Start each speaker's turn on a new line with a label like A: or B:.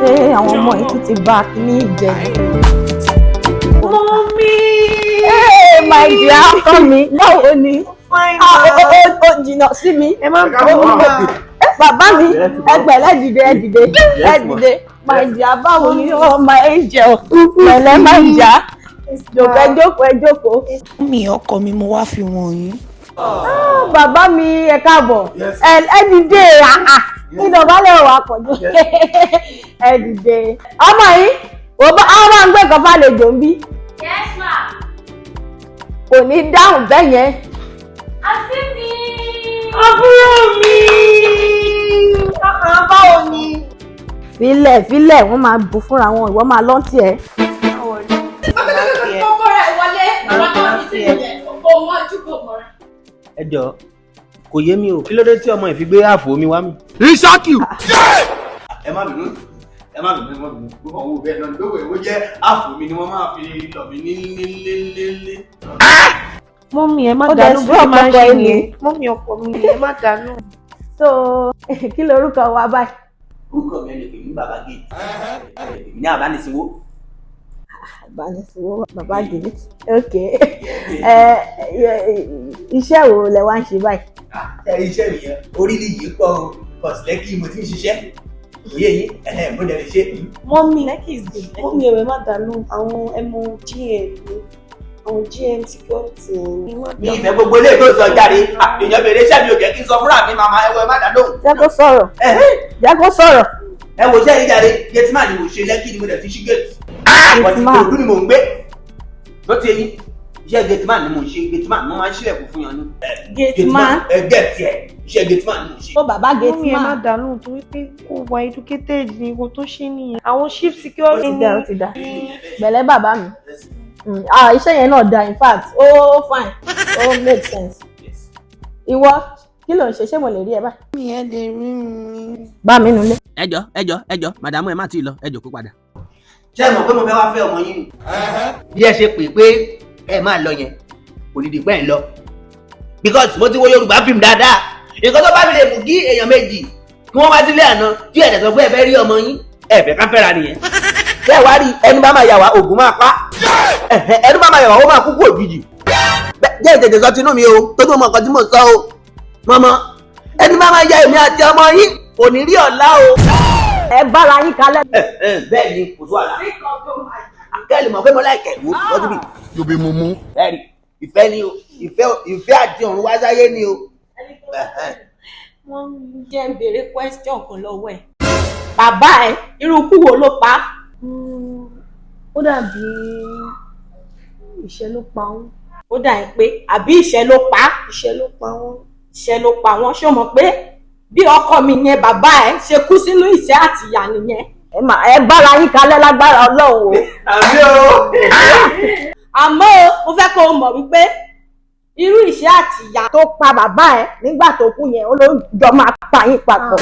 A: Ṣé àwọn ọmọ yìí tún ti bá a ní ìjẹ ni?
B: Mommy!
A: Hey, my dear, ọkọ mi, báwo ni?
B: Fine.
A: Ah, ó jìnnà sí mi.
B: Ẹ má bínú mà.
A: Ẹ, bàbá mi, ẹ pẹ̀lẹ́, dìde, ẹ dìde, ẹ dìde. My dear, báwo ni? Oh my angel, pẹ̀lẹ́, my dear. Jókòó, ẹ jókòó, ẹ jókòó.
B: Mummy, ọkọ mi, mo wá fi wọ̀nyí.
A: Ah, bàbá mi, ẹ káàbọ̀. Ẹ dìde, àà, ìdọ̀bálẹ̀ wà pọ̀jù. Ẹ dìde. Ọmọ yìí, ò bá àwọn máa ń gbé nǹkan fàlejò ń bí.
C: Yes, ma.
A: Kò ní dáhùn bẹ́ẹ̀ yẹn.
C: Àǹtí mi.
B: Àbúrò mi! Báwo ni?
A: Filẹ̀, filẹ̀, wọ́n máa bu fúnra wọn, ìwọ máa lọ́ntì ẹ̀.
C: Kókó rẹ̀ wọlé. Bàbá náà fi sí ìyẹn. Kò mọ́jú, kò mọ́ra.
D: Ẹ jọ, kò yé mi o, kí ló dé tí ọmọ yìí fi gbé ààfo mi wá mi?
E: Isaki.
D: Ẹ má bínú, ẹ má bínú, ẹ má bínú. Gbogbo àwọn òbí ẹ náà gbogbo ìwé jẹ́ ààfo mi ni wọ́n máa fi lọ̀ mí ní ní ní ní ní.
B: Mummy, ẹ má
A: Ó dẹ̀
B: dànù
A: sún
B: bó máa ń
A: ọ̀pọ̀pọ̀
B: ṣe
A: ẹni.
B: nìyẹn. Mummy, ọkọ mi, ẹ má dànù.
A: So, kí lorúkọ wa báyìí?
D: Orúkọ mi, ẹ lè pè mí Bàbá Gate, ẹ lè pè mí ní Àbánisínwó.
A: Ìbánisọ̀rọ̀ Bàbá Gate, ok. Ẹ iṣẹ́ wo lẹ wá ń ṣe báyìí?
D: Ẹ iṣẹ́ mi yẹn orílẹ̀ yìí pọ̀ o, kọ̀sìlẹ́kì mo ti ń ṣiṣẹ́, òye yín ẹ̀hẹ́, mo dẹ̀ lè ṣe.
B: Mummy, mummy, ẹ má dànù. Àwọn ẹmọ GM ni. Àwọn GM security ni. Má
D: Mi ìfẹ́ gbogbo eléyìí tó sọ jáde. Èèyàn bèrè iṣẹ́ mi, ò jẹ́ kí n sọ fúnra mi. Màmá, ẹwọ, ẹ má dá lóhùn.
A: Jẹ́ kó sọ̀rọ̀, jẹ́ kó sọ̀rọ̀.
D: Ẹ wo iṣẹ́ yìí jáde, gateman ni mo ṣe. Lẹ́kì ni mo dẹ̀ ti ṣí gate. Wọ́n ti
A: Gateman.
D: Ìkòròdú ni mò ń gbé ló ti eyín. Iṣẹ́ gateman ni mo ń ṣe. Gateman, mo máa ń ṣílẹ̀kùn fún yàn ní.
A: Gateman.
D: Ẹ gẹ̀ẹ́tì ẹ̀, iṣẹ́ gateman ni mo ń ṣe.
A: Ó bàbá
B: Mummy, ẹ má
A: gateman.
B: dànù torí pé kò wà educated ni kò tó ṣe nìyẹn. Àwọn chief security
A: Ó ti
B: ni.
A: dá, ó ti dá. Pẹ̀lẹ́, bàbá mi. Ah, iṣẹ́ yẹn náà dáa, in fact, ó fine, ó make sense. Ìwọ, kí ló ń ṣe? Ṣé mo lè rí ẹ báyìí?
B: Mummy, ẹ lè rí mi.
A: Bá mi nulẹ̀.
D: Ẹ jọ, ẹ jọ, ẹ jọ, madam, ẹ má tí ì lọ, ẹ jòkó padà. Ṣé ẹ mọ̀ pé mo fẹ́ wá fẹ́ ọmọ yín ni? Bí ẹ ṣe pè pé ẹ máa lọ yẹn, kò ní di pẹ́ ń lọ, because mo ti wo Yorùbá fíìmù dáadáa. Nǹkan tó bá mi lè mú kí èèyàn méjì kí wọ́n wá sílé àná tí ẹ̀dẹ̀ sọ pé ẹ fẹ́ rí ọmọ yín, ẹ fẹ́ ká fẹ́ra nìyẹn. Ṣé ẹ wá rí ẹni bá máa yà wá, ògùn máa pa ẹni bá máa yà wá, ó máa kúkú òjijì. Jẹ́ ìtẹ̀tẹ̀ sọ tinú mi o, tó tó mọ nǹkan tí mò ń sọ o. Mọ́mọ́, ẹni bá máa ya èmi àti ọmọ yín kò ní rí ọ̀la o.
A: Ẹ bára yín kalẹ̀.
D: Bẹ́ẹ̀ ni, kò tó àlà kẹ́lì mọ̀ pé mo láìkẹ̀ wò lọ́dún bí.
E: You be mumu.
D: Bẹ́ẹ̀ni, ìfẹ́ ni o, ìfẹ́, ìfẹ́ àti ọ̀run wá sáyé ni o.
B: Mummy.
A: Jẹ́ ń béèrè question kan lọ́wọ́ ẹ̀. Bàbá ẹ, irú ikú wo ló pa á?
B: Ó dàbí ìṣẹ́ ló pa wọ́n.
A: Ó dà ẹ́ pé àbí ìṣẹ́ ló pa á?
B: Ìṣẹ́ ló pa wọ́n.
A: Ìṣẹ́ ló pa wọ́n. Ṣé o mọ̀ pé bí ọkọ mi yẹn, bàbá ẹ, ṣe kú sínú ìṣẹ́ àti ìyà nìyẹn? Ẹ mà ẹ bára yín kalẹ̀ lágbára Ọlọ́run o.
D: Àmì o.
A: Àmọ́ o, mo fẹ́ kó o mọ̀ wípé irú ìṣẹ́ àti ìyà tó pa bàbá ẹ nígbà tó kú yẹn, ó ló jọ máa pa yín papọ̀.